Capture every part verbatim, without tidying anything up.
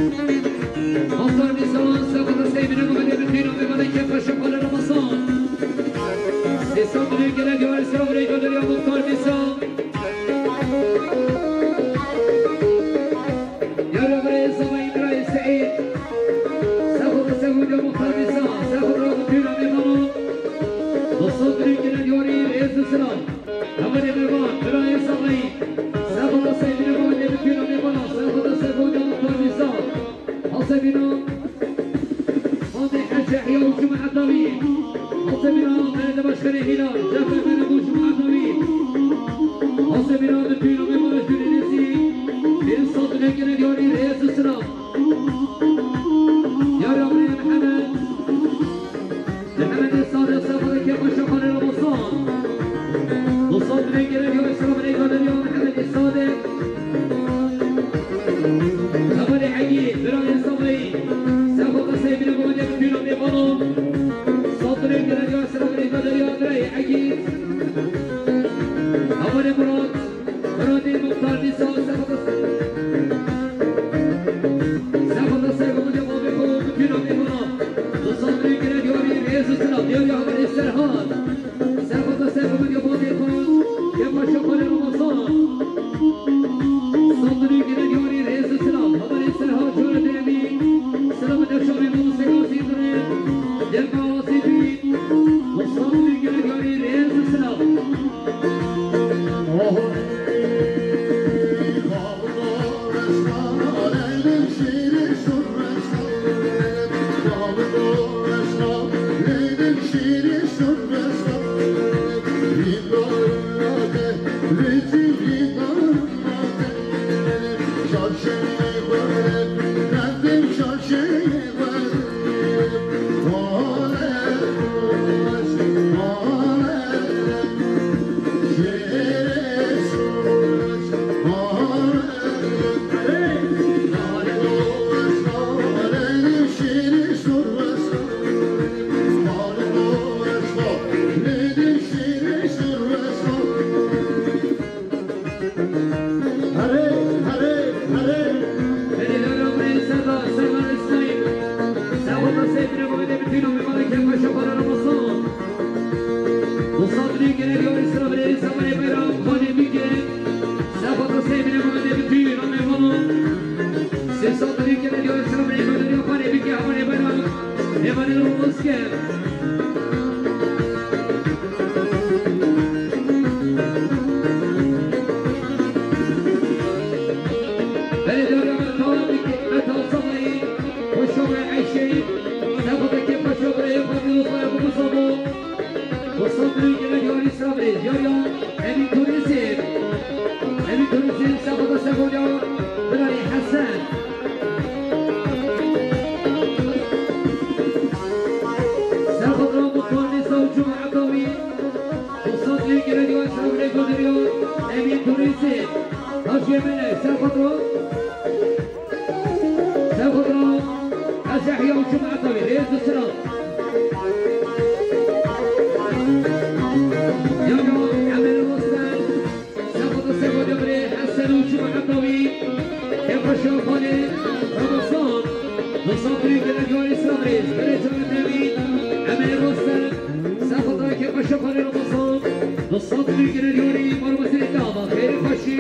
Muxtar Nîsan, Sefata Seymîne Muhedê bi tîna mêvanê kêf xweşa xalê Ramazan. Sê sed milyon gele diyarî sera birê Gaderiya Muxtar Nîsan. Yara birê Zama Îbrahîm Seîd. Sefata Sefata Muxtar Nîsan, Sefata bi tîna mêvana. Du sed milyon gele diyarî rêz û silav. Hevalê mêvan, birayê Samayî. Sefata Seymîne Muhedê bi tîna mêvana. Sefata Sefata Muxtar Nîsan. Hasebîna Fatih Eşehya û Cuma Etawî. Hasebîna Belediye Başkanı Hilal, Cefer Mehmet û Cuma Etawî. Hasebîna bi tîna mêvana jûrî nêzî. Pênc sed milyon gele diyarî rêz û silav. Yara birê Mihemed. Mihemed Sade, Sefata kêf xweşa xalê Ramazan. Du sed milyon gele diyarî sera birê Gaderiya Mihemed Sade. Hevalê Egîd, birayê Samayî. Sefata Seymîne Muhedê bi tîna mêvana. Sed milyon gele diyarî sera birê Gaderiya birayê Egîd. Hevalê Murat. Muradê Muxtar Nîsan, Sefata, Sefata Seyfullah bavê xwe bi tîna mêvana. Du sed milyon gele diyarî rêz û silav. Diyarî hevalê Serhat. Sefata Seyfullah bavê xwe. Kêf xweşa xalê Ramazan. Sed milyon gele diyarî rêz û silav. Hevalê Serhat, cara dêmî. Silav û deşa mêvanê Seyfullah Seyfullah. Dema wasî bî. Du sed milyon gele diyarî rêz û silav. Herê, herê, herê. Berê dara birê Serdar, Serdar Îsmaîl. Sefata Seymîne Muhedê bi tîna mêvanê kêf xweşa xalê Ramazan. Du sed milyon gele diyarî sera birê Semerê Beyram, xalê Bîkê. Sefata Seymîne Muhedê bi tîna mêvana. Sê sed milyon gele diyarî sera birê Gaderiya, xalê Bîkê, hevalê Beyram. Mêvanê Ramazan. Belediye Meta, Meta Samayî, Koşa ve Eşeği, Sefata kêf xweşa birê Fadil Usta, Ebu Musabo, Usta Bülü, gele diyarî sera birê, diyarî Emin Turizm, Emin Turizm, Sefata Sevoya, Birayê Hesen. Serxotra Mutfağın Nisa û Cuma Etawi. Du sed milyon gele diyarî sera birê Godiriya Emîn Turîsî. Hacî Emîne, Serxotra. Serxotra. Ez Yahya û Cuma Etawi. Rêz û silav. Yahya Emîn Rostel. Sefata Sefata birê Hesen û Cuma Etawi. Kêf xweşa xalê Ramazan. Du sed milyon gele diyarî sera birê. Berê Cuma Etawi. Emîn Rostel. Sefata kêf xweşa xalê Ramazan. Du sed milyon gele diyarî, mar û mezirê dama, xêr û xweşî.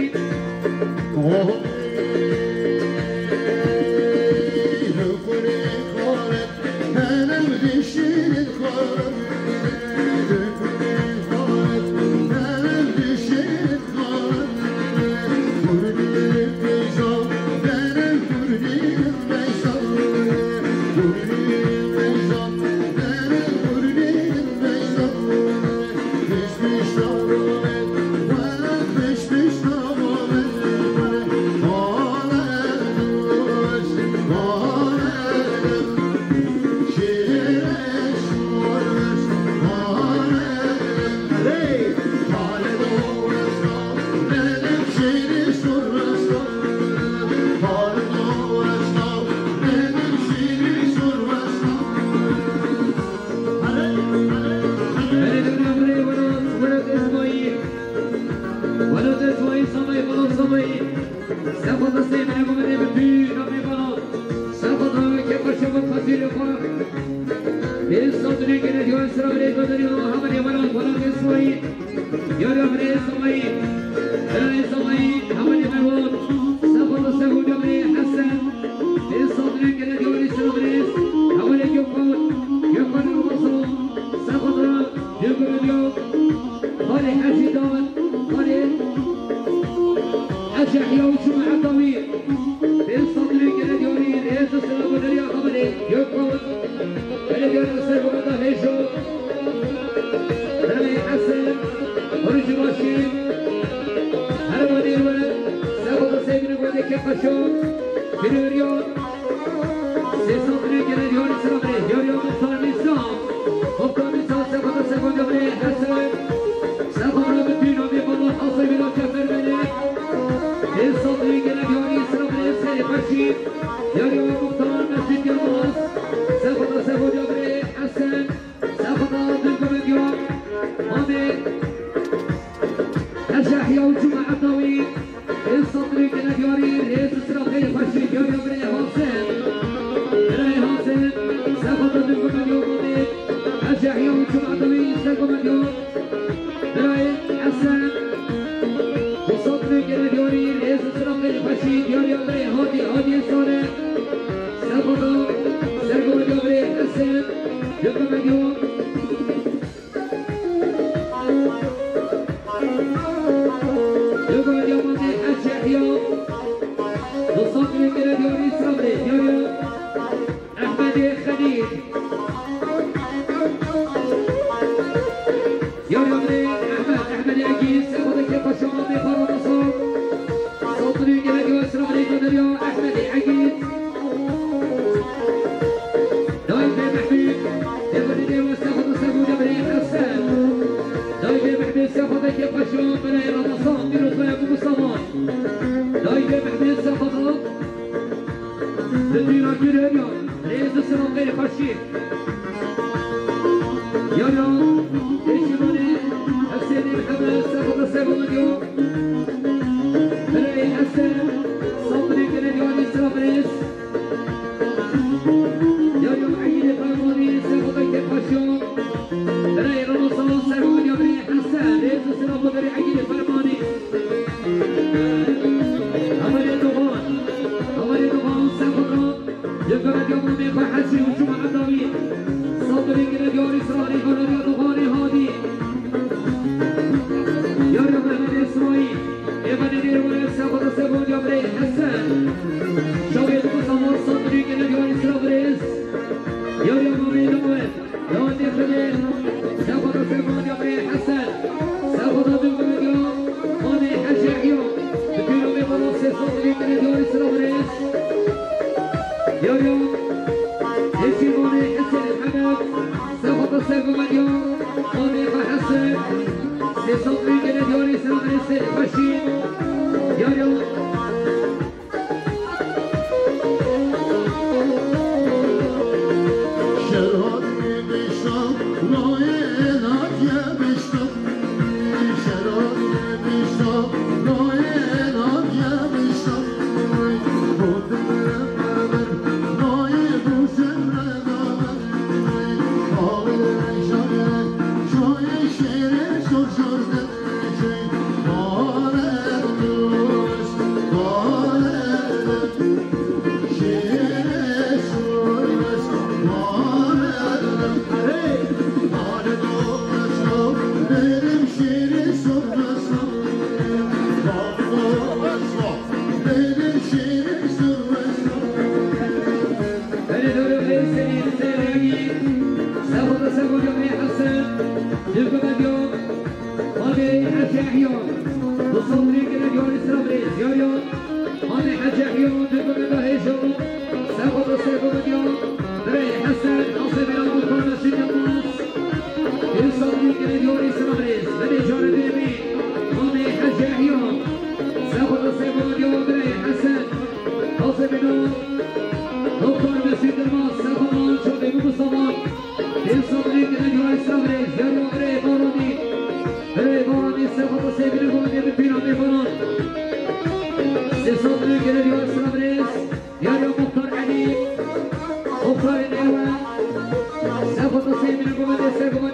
Sira birê Goderiya, hevalê Meral, Meral Esmayî. Yara birê Esmayî. Birê Esmayî, hevalê Merwan. Sefa da sefa da birê Hesen. Ê sadrê gele diyarî sira birê. Hevalê Gökhan. Gökhan Ramazan. Sefa da Gökhan Gökhan. Halê Hecî Dawet. Halê Hecî Yahya û Cuma Etawî. Ê sadrê gele diyarî. Ê sira Goderiya, hevalê Gökhan. Belediye Reis Sergoda Hêjo, Belê Hesen, Orucu Başî, Hermanî Were, Seboda Sevgili Godeke Paşo, Biliveriyo, Sesatri Gene Diyor Sırabri, Diyor Muhtar Nisa, Muhtar Nisa, Seboda Seboda Belê Hesen, Seboda Bütün Abi Bala Hasay Bila Kefer Belê, Sesatri Gene Diyor Sırabri, Seyir Başî, Yarı Muhtar Mesut Yılmaz, Sefada Sefa Cabri Hesen, Sefada Dülkü Medya, Mami, Erşah Yavcuma Atavi, Esatri Gene Diyari, Rez Sıra Kayı Paşi, Yarı Bre Hasen, Bre Hasen, Sefada Dülkü Medya, Mami, Erşah Yavcuma Atavi, Dülkü Medya, Birayê Hesen, Musafirê gele diyarî, rêz û silamê li xweşî, diyariya birê Hadî, Hadî Sare, Sefada, Sergoda birê Hesen, Dökme Medya, Dökme Medya Mate Hec Yahya, Musafirê gele diyarî, silamê, diyariya Ehmedê Xelîl. Yar yar Ehmed, Ehmedê Egîz, Sefadeke Paşa, Mamê Paranasa. Saldırı gele diyor, sıra Reyko Derya, Ehmedê Egîz. Dayê Mehmet, Develi Dewa, Sefada Sefada Birê Hesen. Dayê Mehmet, Sefadeke Paşa, Birê Ramazan, Dîrozaya Mustafa. Dayê Mehmet, Sefada. Li dîna girê ya, rêz û silam xêrê xweşî. Ya ya, eşî manê, Hesênê Mihemed, Sefada Sefada diyo. Birê Hesen, Sabirê Gele Diyarî, silam rêz. Ya ya, Egîdê Fermanî, Sefada Kêfxweşiyo. Birê Ramazan, Sefada Birê Hesen, rêz û silam bo birê Egîdê Fermanî. Hevalê Dogan, Hevalê Dogan, Sefada. Yekara Diyamamê xwe Hecî û Cuma Edawî. Saldırı gele diyarî sirarî gale diya Doganê Hadî. Yar ya Mehmet Esmaîl. Êvanê dêr were Sefada Sefada diya birê Hesen. Şawê Dibû Samar saldırı gele diyarî sira birêz. Yar ya Mamê Dawet. Yawandê Xidê, Sefada Sefada Birê Hesen, Sefada Dulgumedya, Manê Hec Yehya, Dikîna Mêvana Sesat Dikîna Diyarî Sira Birêz, Yarya, Hêşî Manê Hesên Hemed, Sefada Sergumedya, Manê Xwe Hesen, Sesat Dikîna Diyarî Sira Birêz, Seyîd Xweşî, Yarya, Belê dore birê Selîm, Selîm Egî, Sefada Sefada Birê Hesen, Dulgumedya, Mamê Hec Yehya, Mustafa Birê Gele Diyarî Sira Birêz, Yarya, Mamê Hec Yehya, Dulgumedya Hêjo, Sefada Sefada Birê Hesen, Asê Bilal Muhtar Mesut Yılmaz, Êsal Birê Gele Diyarî Sira Birêz, Belê Canê Dêmî, Mamê Hec Yehya, Sefada Sefada Birê Hesen, Asê Bilal, Doktor Mesut Yılmaz, Sefada Çavê Mustafa, Êsal Birê Gele Diyarî Sira Birêz, Yarya Birê Baranî, Birê Baranî, Sefada Seyîd Birê Baranî, Dikîna Mêvana. Sesat Birê Gele Diyarî Sira Birêz, Yarya Muhtar Elî, Muhtarê Nêwe, Sefada Seyîd Birê Baranî, Sefada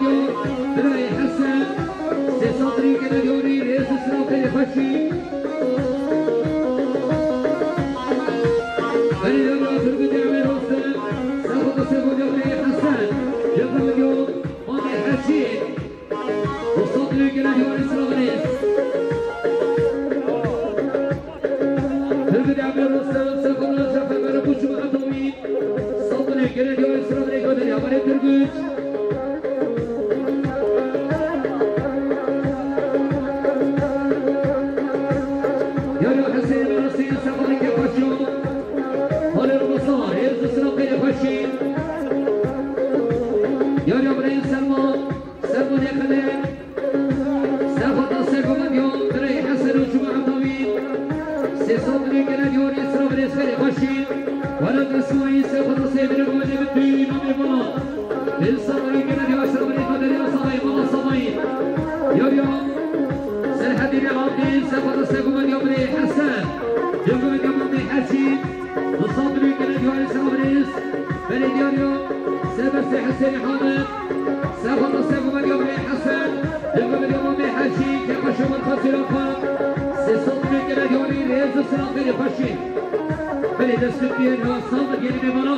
Gene diyor Esra Breko, Derya Mare Turgut. Yar ya Hüseyin Arası, Esra Breko, Paşo. Haler Musa, Erzurum Breko, Paşo. Yar ya Breko, Selma. Sergo Nêxelê, Sefata Sego Medyo, Birey Hesen û Cuma Hemdawî, Sêsat Nêkele Diyorî, Sira Birê Serê Xweşî, Welat Esmaî, Sefata Sê Birê Gomenê Bitû, Namê Mala, Dilsa Nêkele Diyor, Sira Birê Kaderya Sabayî, Mala Sabayî, Yar ya, Serhedî Rê Abdî, Sefata Sego Medyo, Birê Hesen, Dilgo Medyo, Mamê Herçî, Dilsa Nêkele Diyor, Sira Birê, Belediye Diyor, Sebestê Hesênî Hamed, Sefata Sego Medyo Birê Hesen, Dilgo Medyo Mamê Herçî, Kepaşo Merkez Iraqan, Sesat Nêkele Diyorî, Rêz û Silam Berê Xweşî. Belê destûkiyên Rastlan ve gelî mêmana.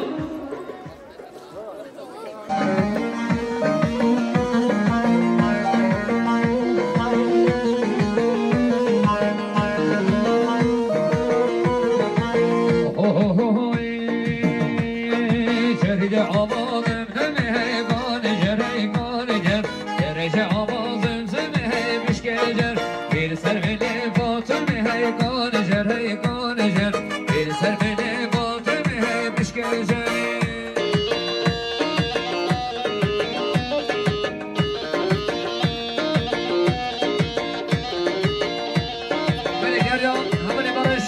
Belê, geriya, hemenê barış.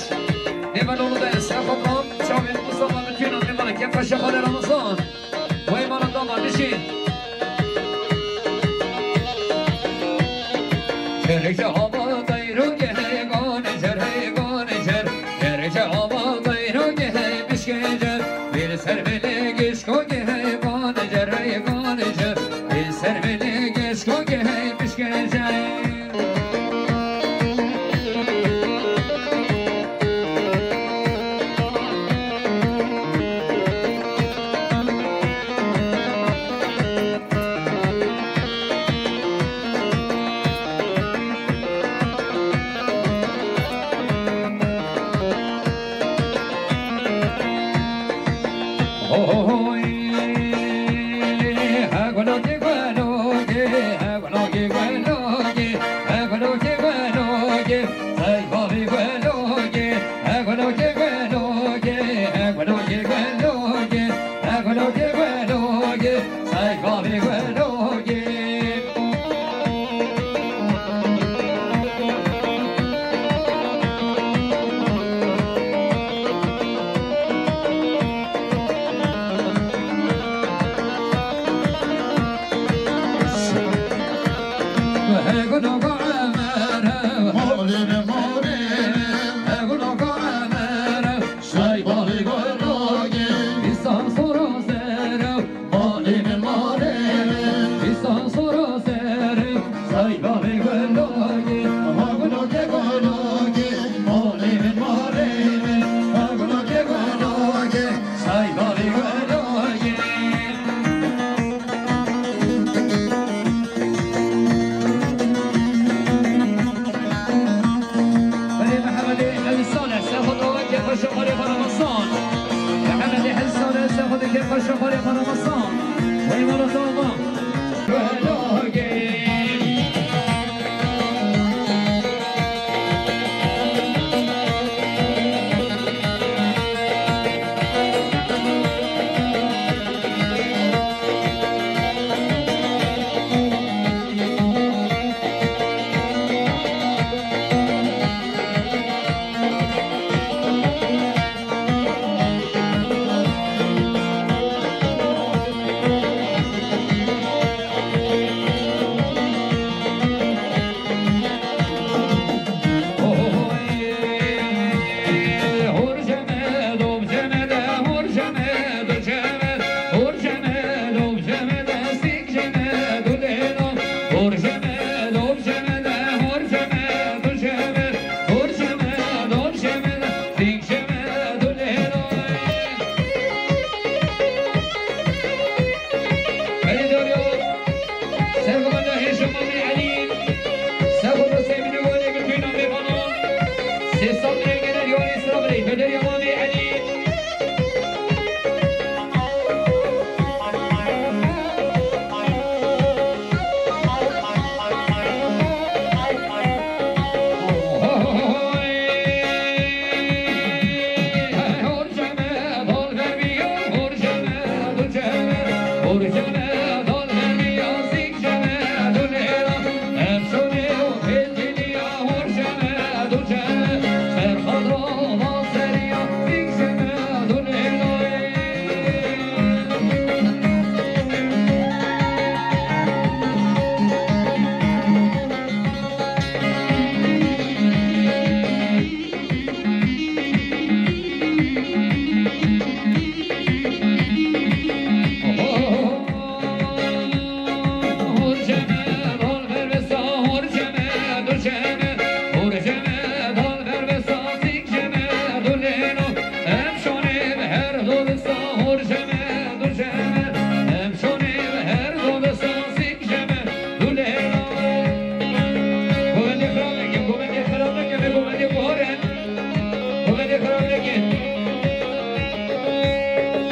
Nêve lolu de, Sefa Kam, çavên Mustafa Mutîna, nêve Kefa Şexale Ramazan. Wey mala dama, bişîn. Gerek hava dayro gehê gane jer, hey gane jer. Gerek hava dayro gehê bişke jer. Bir ser bile geç ko gehê gane jer, hey gane jer. Bir ser bile geç ko gehê bişke jer.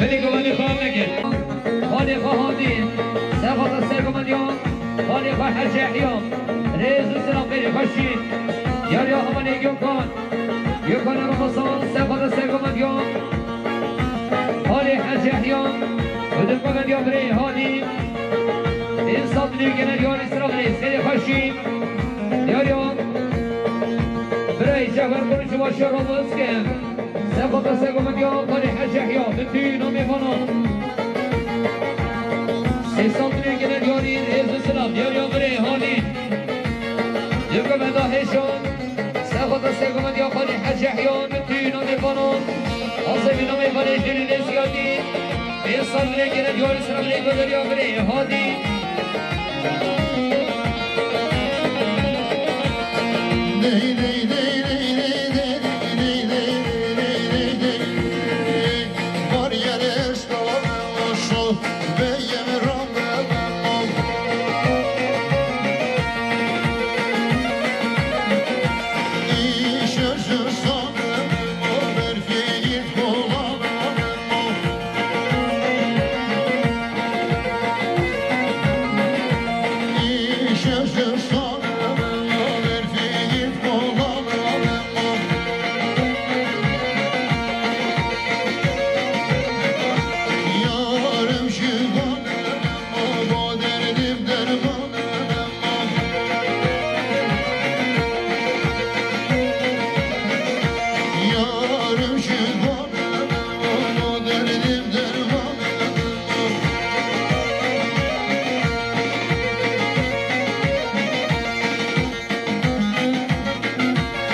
Belê govendê xwe neke. Halê xwe hatî. Sefata ser gomendiyan. Halê xwe Hecî Yehya. Rêz û silam belê xweşî. Yariya Hevalê Gökhan. Gökhan Ramazan. Sefata ser gomendiyan. Halê Hecî Yehya. Û di gomendiya birê hatî. Însan dilê gene diyarî silam rêz belê xweşî. Yariya. Birayê Cevher Kurucu başı Ramazan. Sefata ser gomendiya Halê Hecî Yehya, bi tîna mêvanan. Sê sal dilê gene diyarî rêz û silam, diyariya birê hatî. Di govenda hêşan, sefata ser gomendiya Halê Hecî Yehya, bi tîna mêvanan. Azê bi namê Halê Hecî Yehya. Sê sal dilê gene diyarî silam rê gunderiya birê hatî.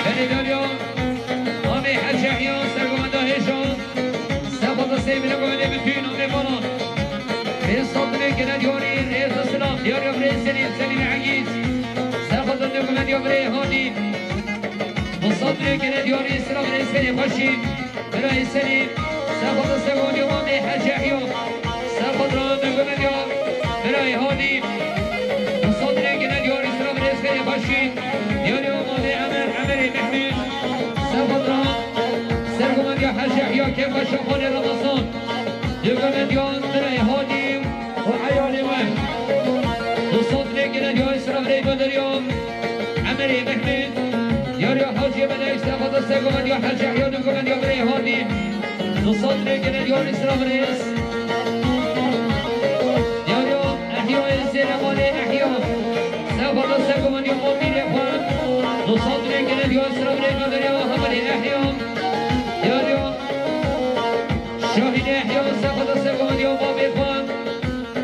Belê dariya, amê Hecî Yehya, sergovenda hêşan. Sefata sê bile govendê bi tîna mêvanan. Pênc sed lê gene diyarî rêz û silam. Diyariya birê Selîm, Selîm Egîz. Sefata du govendiya birê hatî. Du sed lê gene diyarî silam rêz belê xweşî. Birayê Selîm. Sefata ser gomendiya amê Hecî Yehya. Sefata du govendiya birayê hatî. Du sed lê gene diyarî silam rêz belê xweşî. Diyariya amê Emer, Emerê Mehmûd. Sefata ser gomendiya Hecî Yehya, kêfxweşa Xalê Ramazan. Di govendiyan birayê hatî û eyalê we. Du sed lê gene diyarî silam rê gunderiya Emerê Mehmûd. Diyariya Hacî Melek, sefata ser govendiya Hecî Yehya, du govendiya birê hatî. Du sed lê gene diyarî silam rêz. Diyariya Ehyayê Zêremalê Ehya. Sefata ser govendiya amîrê xwe. Du sed lê gene diyarî silam rê gunderiya Hevalê Ehya. Diyariya Şahînê Ehya, sefata ser govendiya babê xwe.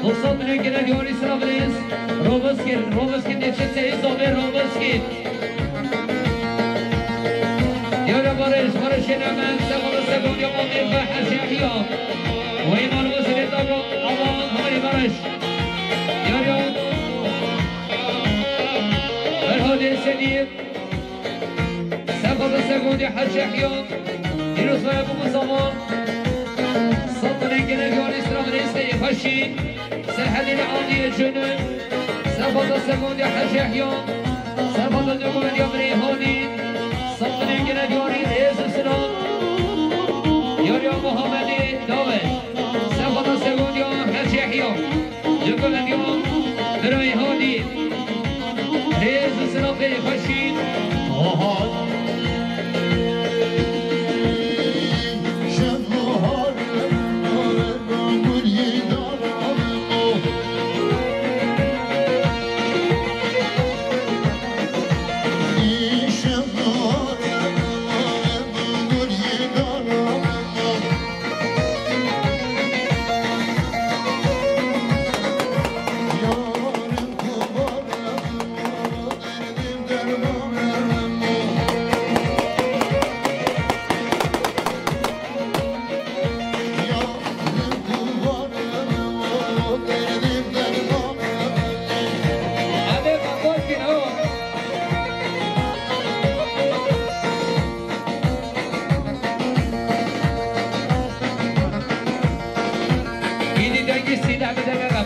Du sed lê gene diyarî silam rêz. Romiskir, Romiskir neçe seyî zabê Romiskir. Diyara Barış, Barışê Nemen, sefata ser govendiya babê xwe Hecî Yehya. Wey malımız ile tabi ama Hevalê Barış. Diyara Ferhadê Sedî. Sefata ser govendiya Hecî Yehya. Pîroz be bû zaman. Sefata lê gene diyarî silam rêz belê xweşî. Serhedê li Aliyê Cunub. Sefata ser govendiya Hecî Yehya. Sefata du govendiya birê hatî. Sefata lê gene diyarî rêz û silam. Diyariya Muhammedê Dawet. Sefata ser govendiya Hecî Yehya. Li govendiya birayê hatî. Rêz û silam belê xweşî.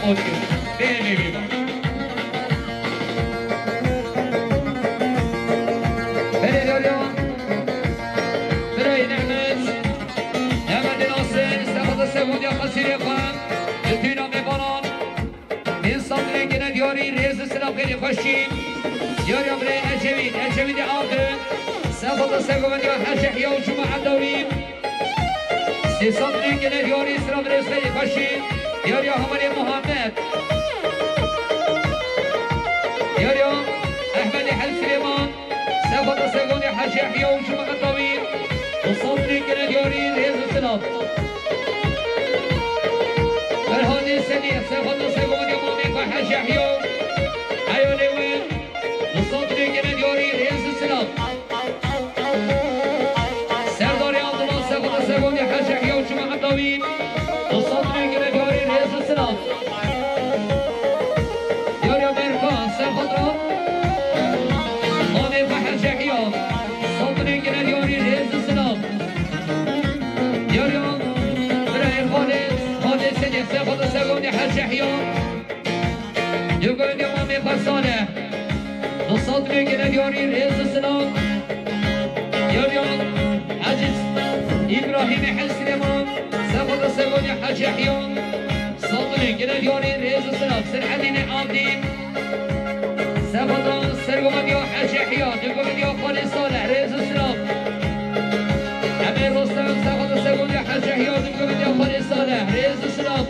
Bêrê bîba. Belê Derya, birayê Nehmet, Nehmetê Nasir, Sefata Segondiya Qesîrê xwe, ji tîna mêvanan, Însan dilê gene diyarî rêz û silav xêrê xweşî. Diyariya birê Ecevîn, Ecevîn de Aqil, Sefata Segovendiya Hecî Hiya û Cuma Edawî. Sê sed milyon gene diyarî, silav, rêz, xêrê xweşî. Diyariya Hamerê Muhammed. Diyariya Ehmedê Hel Silêman. Sefata Segonê Hecî Yehya û Cuma Edawî. Du sed milyon gene diyarî, rêz û silav. Ferhanê Senî, Sefata Segonê mamê xwe Hecî Yehya. Eyalê we. Du sed milyon gene diyarî, rêz û silav. Serdarê Abdullah, Sefata Segonê Hecî Yehya û Cuma Edawî. Du sed milyon gene diyarî, rêz û silav. Diyariya Berka, Sefata. Mamê xwe Hecî Yehya. Sed milyon gene diyarî, rêz û silav. Diyariya birayê Xalê, Xalê Senî, Sefata Segonê Hecî Yehya. Diyariya mamê xwe Salih. Du sed milyon gene diyarî, rêz û silav. Diyariya Hecî Îbrahîmê Hel Silêman, Sefata Segonê Hecî Yehya. Sed milyon gene diyarî, rêz û silav. Sirhedînê Abdîn. Sefata Segovendiya Hecî Yehya, Segovendiya Xalê Salih, rêz û silav. Emê Rostem, Sefata Segovendiya Hecî Yehya, Segovendiya Xalê Salih, rêz û silav.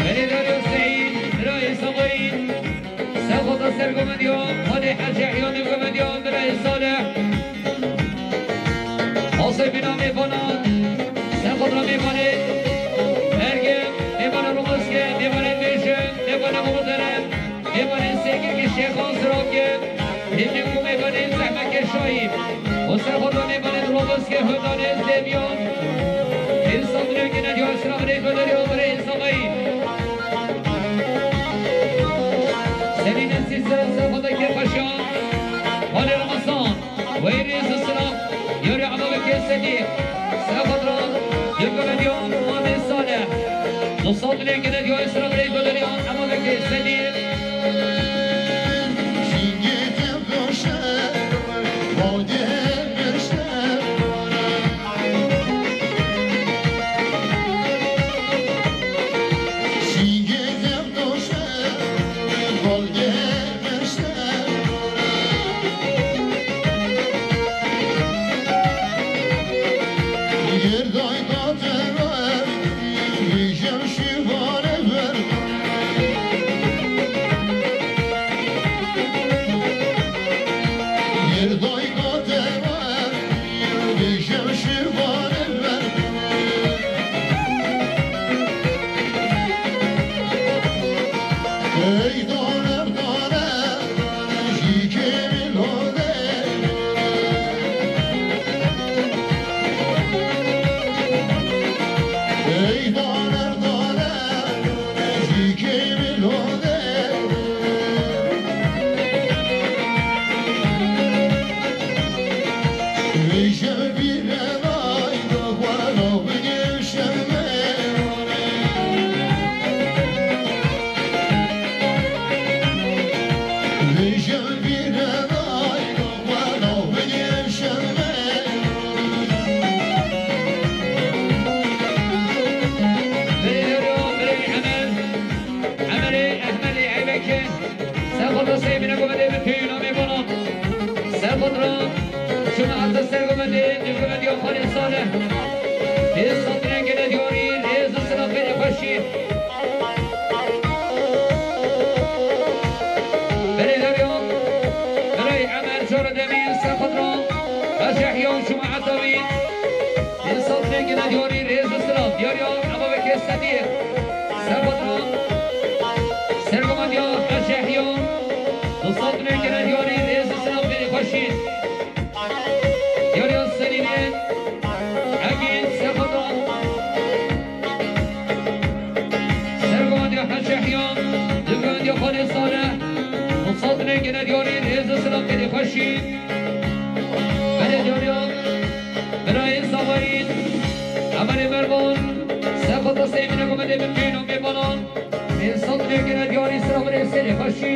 Belê Darya Seîd, birayê Samayî, Sefata Segovendiya, Xalê Hecî Yehya, Segovendiya birayê Salih. Asê bîna mêvanan, Sefata mêvanê Mergim, mêvanê Roboske, mêvanê Bêje, mêvanê Molotere, mêvanê Sêkekê Şêxan Zirake, hêvî ku mêvanê Zehmekê Şahî, û Sefata mêvanê Roboske, Hundanê Zêviyan, Însan dilê gene diya, Îsraîlê Xwedê diya, Xwedê Însan Bey. Selîne Sîse, Sefata Kêrxweşan, Xalê Ramazan. Wey rêz û silav, yarê Ema Bekê Sedî, Sefadran, Yekemediyan, Mamê Salih. Du sed milyon gene diya, Îsraîlê Xwedê diya, Ema Bekê Sedî. Sedî, Serxwedran, Sergomendiya Hecî Ehya, du sed milyon kene diyarî, rêz û silav xêrê xweşî. Diyariya Selîmê, Egîn, Serxwedran, Sergomendiya Hecî Ehya, Sergomendiya Xalê Salih, du sed milyon kene diyarî, rêz û silav xêrê xweşî. Belê diyariya Birayê Zavayî, Emelê Mervan, Sefata Seyfîne Komedê bi tîno mêvanan, mêsan diyarî sira birê serê xweşî.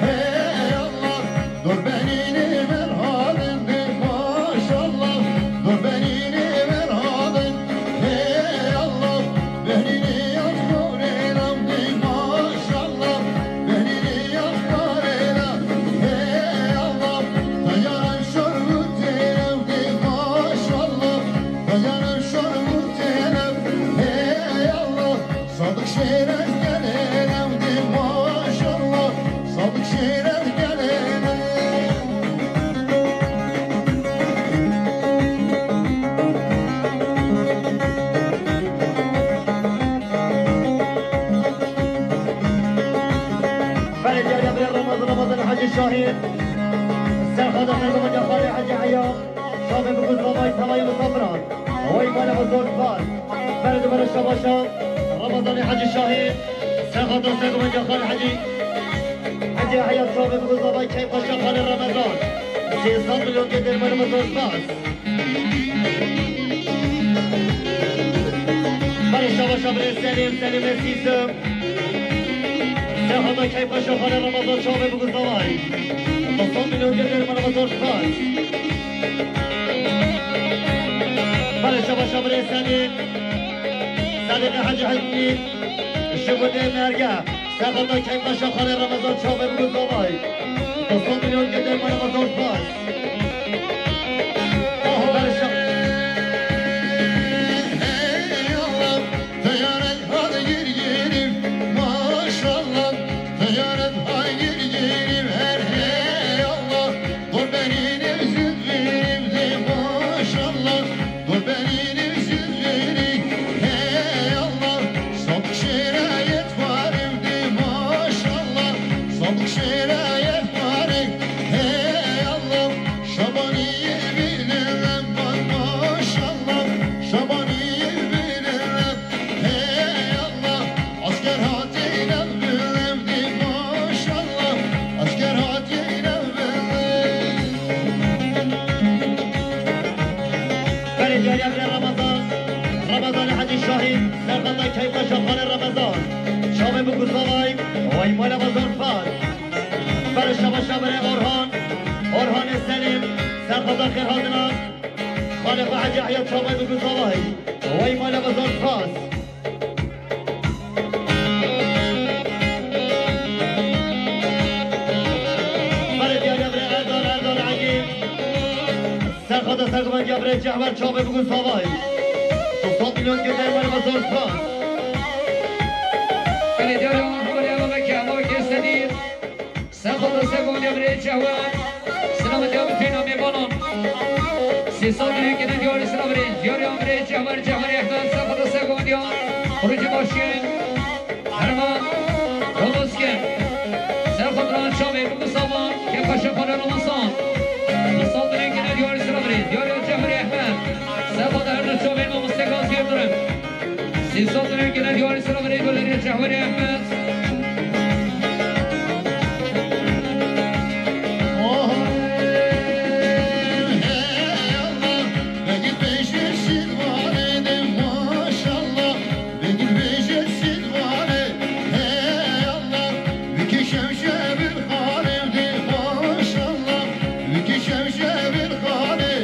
Hey Allah, Dur benî nêver hadin de maşallah. Dur benî nêver hadin. Hey Allah. Behnî nêyaz gorê lamdî maşallah. Behnî nêyaz gorê lam. Hey Allah. Tayaran şor û têlew de maşallah. Tayaran şor û têlew. Hey Allah. Sadık Şêrez gelê newdî maşallah. Sadık Şêrez gelê ne. Belediye Ramazan, Ramazan Hacı Şahin. Serxada Serxada Hacı Haya. Şavê bi guzavay tevayê misafiran. Oy mala bi zor spas. Bere di bere şabaşa Ramazanê Hecî Şahî, Serxada Sergomendiya Xalê Hecî, Hecî Heyat, şavê bi guzavay Keyf Paşa Xalê Remezan. Sê sed milyon gê dermanê bi zor spas. Bere şabaşa birê Selîm, Selîmê Sîsim. Serxada Keyf Paşa Xalê Remezan, şavê bi guzavay. Doksan milyon gê dermanê bi zor spas. Belê şabaşa birê Sedî. Sedîqê Hecî Hecî. Ji bo dê merge. Serxada Keyf Paşa Xalê Remezan, şavê bi guzavay. Doksan milyon gê dermanê bi zor spas. Belê şa- Hey Allah. Teyaret hadi gir gir, maşallah. Teyaret hay gir gir, her hey Allah. Dur benî nevzin verim de, maşallah. Dur benî nevzin verim, hey Allah. Sabık şerayet varim de, maşallah. Sabık şerayet varim, hey Allah. Şabaniyê bîne rem, maşallah. Şabaniyê bîne rem, hey Allah. Asker hatî navbelevdî, maşallah. Asker hatî navbelev. Belediye Ramazan, Ramazan Hacı Şahin, Serxada Keyf Paşa Xalê Remezan. Şavê bi guzavay, oy mala bi zor spas. Bere şabaşa birê Orhan, Orhanê Selîm, Serxada xêr hatina. Xalê xwe Hecî Heyat, şavê bi guzavay. Wey mala bi zor spas. Bere diyariya birê Erdal, Erdal Egîn. Serxada Sergomendiya birê Cehwer, şavê bi guzavay. Doksan milyon gê dermanê bi zor spas. Belediye Ramazan, Ramazan Hecî Sedî. Serxada Sergomendiya birê Cehwer. Selamet ya bi tîna mêvanan. Sê sed milyon gê dermanê sira birê. Diyariya birê Cehwer, Cehwer Ehmed. Serxada Sergomendiya. Xurûcî başî. Herman. Roboske. Serxada şavê bi guzavay. Keyf Paşa Xalê Remezan. Du sed milyon gê dermanê sira birê. Diyariya Cehwer Ehmed. Serxada her du şavê mamoste Gazî Yildirim. Sê sed milyon gê dermanê sira birê Guleriya Cehwerê Ehmed. Oh, hey Allah, begî beşir şîrvanê de, maşallah, begî beşir şîrvanê, hey Allah, wekî şemşe bir xalê de, maşallah, wekî şemşe bir xalê,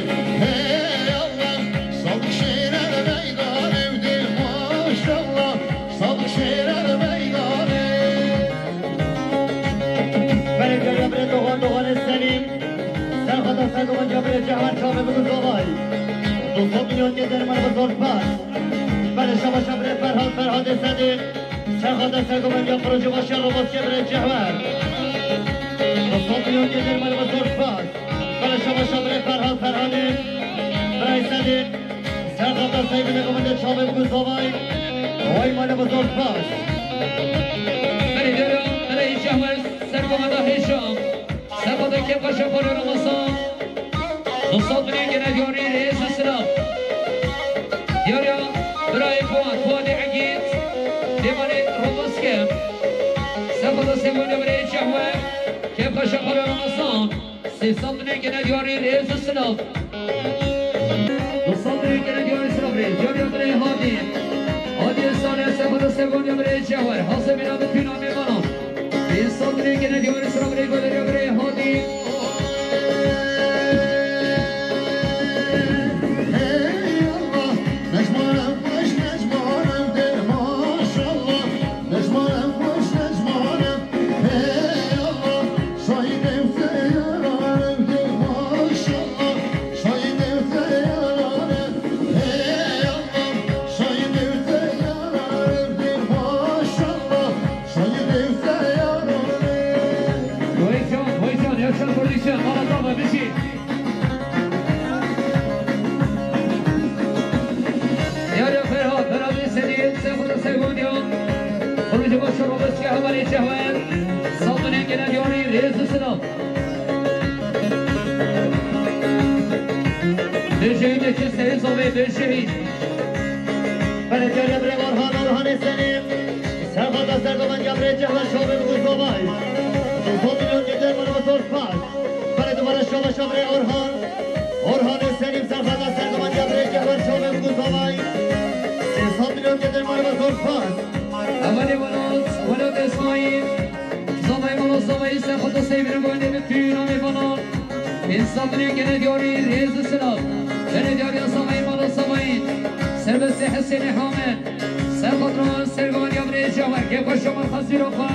hey Allah. Sadık Şener meydanê de, maşallah. Sadık Şener meydanê. Belediye Cebirê Doğan, Doğanê Selîm. Serxada Serdoğan Cebirê Cehwer, şavê bi guzavay. Du sed milyon gê dermanê bi zor spas. Belê şabaşa birê Ferhat, Ferhatê Sedîq. Serxada sergomendiya Qirûcî Başê Roboskê birê Cehwer. Du sed milyon gelir mali ve zor spas. Bere şabaşa birê Ferhat Ferhanê. Birayê Sedê. Serxada seyvine gomende çavê bû zavay. Way mali ve zor spas. Berê dero, birayê Cehwer, sergomenda hêşa. Serxada kêfxweşa xwe re Ramazan. Du sed milyon gene diyarî rêz û silav. Diyariya birayê Fuat, Fuatê Egîd, dêvanê Roboske. Serxada sêvonde birê Cehwer, kêfxweşa xwe re Ramazan. Sê sed milyon gene diyarî rêz û silav. Du sed milyon gene diyarî silav rê. Diyariya birê Hadî. Hadî Esane, serxada sêvonde birê Cehwer. Hazemîna bi tîna mêvanan. Pênc sed milyon gene diyarî silav rê, golerê birê Hadî. Hey Allah, nejmare xweş, nejmare dê, maşallah. Nejmare xweş, nejmare, hey Allah, şahidê teyarane dê, maşallah. Şahidê teyarane, hey Allah, şahidê teyarane dê, maşallah. Şahidê teyarane. Vay can, vay can, yaşa kardeşim, Allah da var, bir şey. Diyariya Ferhat, Ferhatê Sedî, serxada sêvondiya. Qirûcî Başê Roboske, hevalê Cehwer. Sed milyon gene diyarî rêz û silav. Bêjeyî de çi seyî zavê bêjeyî. Bere diyariya birê Orhan, Orhanê Senî. Serxada sergomendiya birê Cehwer, çavê bû zavay. Du sed milyon gelir mali ve zor spas. Bere dubare şabaşa birê Orhan. Orhanê Senî, serxada sergomendiya birê Cehwer, çavê bû zavay. Sê sed milyon gelir mali ve zor spas. Hevalê Welat, Welat Esmaîl. Zavay mala zavay, serxada seyvine goyne bi tîna mêvanan. Pênc sed milyon gene diyarî rêz û silav. Gene diyariya zavay mala zavay. Serbestê Hesênê Hamed. Serxada sergomendiya birê Cehwer, kêfxweşa xezîra xwe.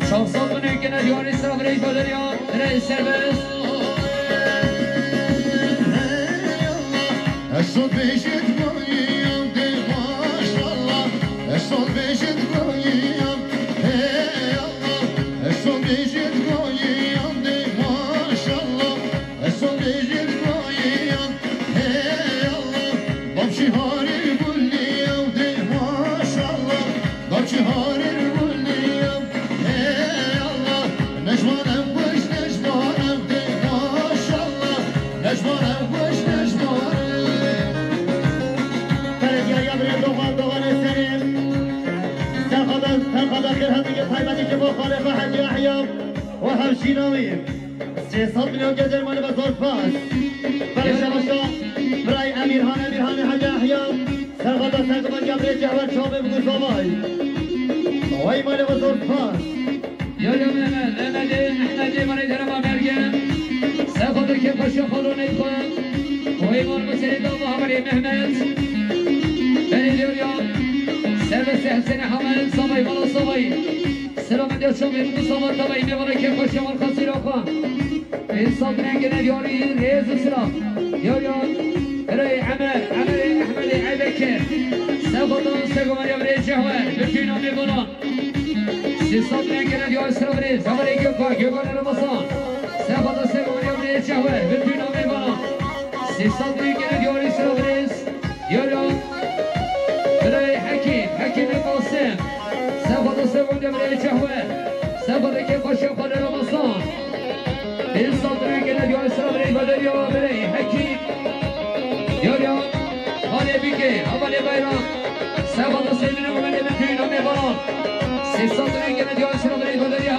Çar sed milyon gene diyarî silav rê, golerê birê Serbest. Hey Allah, ez to bêjit goyiyam dê, maşallah. Ez to bêjit goyiyam, hey Allah. Ez to bêjit goyiyam dê, maşallah. Ez to bêjit goyiyam, hey Allah. Bavşî harî guliyam dê, maşallah. Bavşî harî guliyam, hey Allah. Nejmanem xweş, nejmanem dê, maşallah. Nejmanem xweş, nejmanem. Belediyaya birê Doğan, Doğanê Serê. Serxada, serxada kir hemî taybetî ji bo xalê xwe Hecî Ehya û hevşîna wî. Sê sed milyon gelir mali ve zor spas. Bere şabaşa birayê Emîrhan, Emîrhanê Hecî Ehya. Serxada sergomendiya birê Cehwer, çavê bû zavay. Way mali ve zor spas. Yaya Mehmet, Mehmetê, Mehmetê, mali derema mergen. Serxada kêfxweşa xalonê xwe. Way mal meselê dava hevalê Mehmet. Berê diyariya. Serbestê Hesênê Hamed, zavay mala zavay. Selamet ya çavê Mustafa Tabayî, mêvanê kêfxweşa wan xezîra xwe. Pênc sed milyon gene diyarî rêz û silav. Diyariya birê Emer, Emerê Ehmedê Eybekir. Serxada sergomendiya birê Cehwer, bi tîna mêvanan. Sê sed milyon gene diyarî silav rêz. Hevalê Gökhan, Gökhanê Ramazan. Serxada sergomendiya birê Cehwer, bi tîna mêvanan. Sê sed milyon gene diyarî silav rêz. Yara. Birayê Hekîm, Hekîmê Qasim. Serxada sergomendiya birê Cehwer. Serxada kêfxweşa xalê Ramazan. Pênc sed milyon gene diyarî silav rê, golerê birê Hekîm. Yara. Xalê Bîkê, hevalê Beyran. Serxada seyvine goyne bi tîna mêvanan. Sê sed milyon gene diyarî silav rê, golerê